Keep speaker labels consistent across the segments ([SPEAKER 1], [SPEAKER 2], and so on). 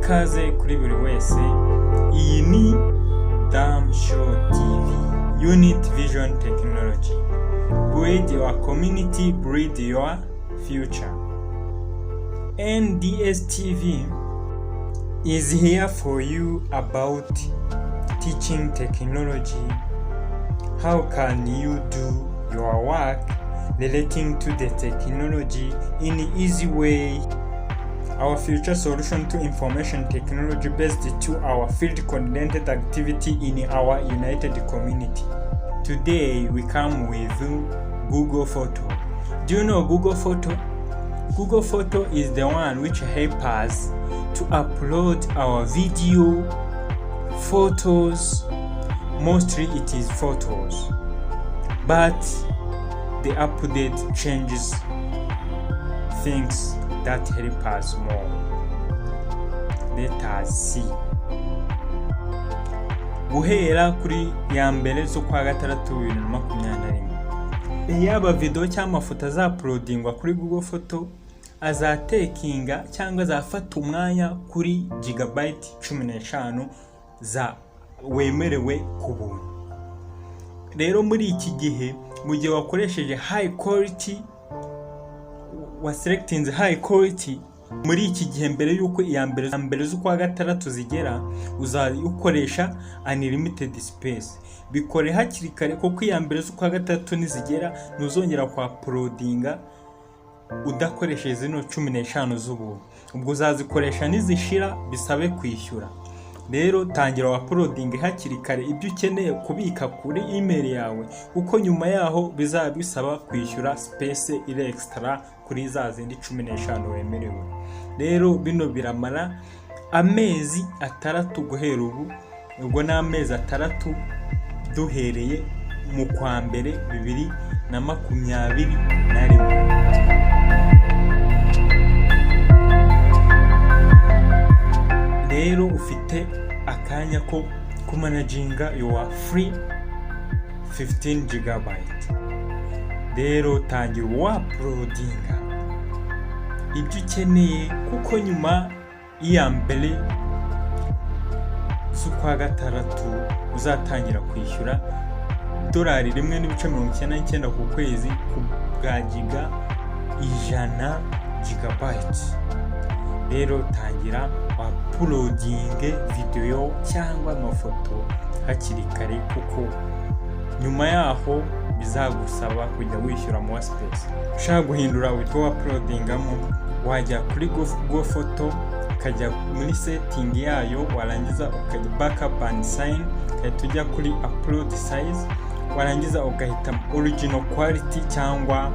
[SPEAKER 1] Ikaze kuri buri wese. Iyi ni Dam Show TV, Unit Vision Technology. Build your community, build your future. NDS TV is here for you about teaching technology. How can you do your work relating to the technology in easy way? Our future solution to information technology based to our field coordinated activity in our united community. Today we come with Google Photo. Do you know Google Photo? Google Photo is the one which helps us to upload our video, photos. Mostly it is photos, but the update changes things that help us more. Let us see. Guhera kuri ya mbere z'ukwa gatandatu 2021, yaba video cyangwa amafoto azauploadingwa kuri Google Photo azatakinga cyangwa azafata umwanya kuri gigabyte 15 za wemerewe ku buntu. Rero muri iki gihe, mu gihe wakoresheje high quality, waselectinze high quality, muri iki gihe mbere y'uko iya mbere z'ukwa gatandatu zigera, uzayikoresha unlimited space. Bikore hakiri kare, kuko iya mbere z'ukwa gatandatu nizigera ntuzongera kwa uploadinga udakoresheje zino 15 z'ubuntu. Ubwo uzazikoresha, nizishira bisabe kwishyura. Rero tangira wa uploading hakiri kare ibyo ukeneye kubika kuri email yawe, kuko nyuma yaho bizaba bisaba kwishyura space iri extra kuri za zindi 15 wemerewe. Rero bino biramara amezi 6 guhera ubu. Ubwo ni amezi 6 duhereye mu kwa mbere 2021. Rero ufite akanya ko kumanaginga your free 15 gigabyte. Rero tangira wauploadinga ibyo ukeneye, kuko nyuma y'iya mbere z'ukwa gatandatu uzatangira kwishyura $1.99 ku kwezi ku bwa giga 100 gigabyte. Rero tangira wauploadinge videwo cyangwa amafoto hakiri kare, kuko nyuma yaho bizagusaba kujya wishyura more space. Ushaka guhindura uburyo wauploadingamo, wajya kuri Google Photo, ukajya muri setting yayo, warangiza ukajya backup and sign, ugahita ujya kuri upload size, warangiza ugahita original quality cyangwa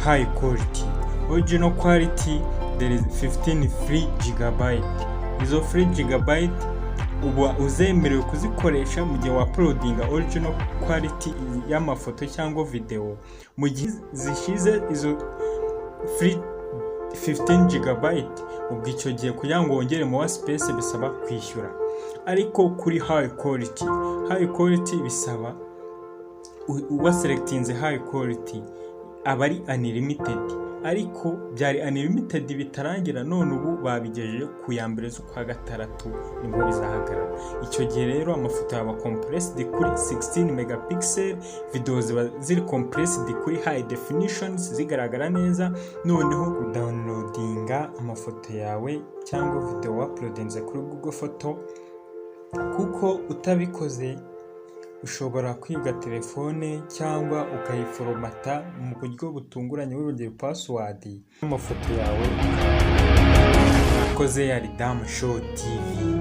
[SPEAKER 1] high quality. Original quality, there is 15 free gigabyte. Izo free gigabyte uba uzemerewe kuzikoresha mu gihe wauploadinga original quality y'amafoto cyangwa videwo. Mu gihe zishize izo free 15 gigabyte, ubwo icyo gihe kugira ngo wongere more space bisaba kwishyura. Ariko kuri high quality, high quality bisaba, waselectinze high quality aba ari unlimited. Ariko byari unlimited bitarangira, none ubu babigejeje ku ya mbere z'ukwa gatandatu nibwo bizahagarara. Icyo gihe rero amafoto yaba compressed kuri 16 megapixel, video ziba ziri compressed kuri high definitions, zigaragara neza. Noneho udownloadinga amafoto yawe cyangwa video wauploadinze kuri Google Photo, kuko utabikoze ushobora kwibwa telefone cyangwa ukayiforomata mu buryo butunguranye wibagiwe password, amafoto yawe. Koze yari Damu Show TV.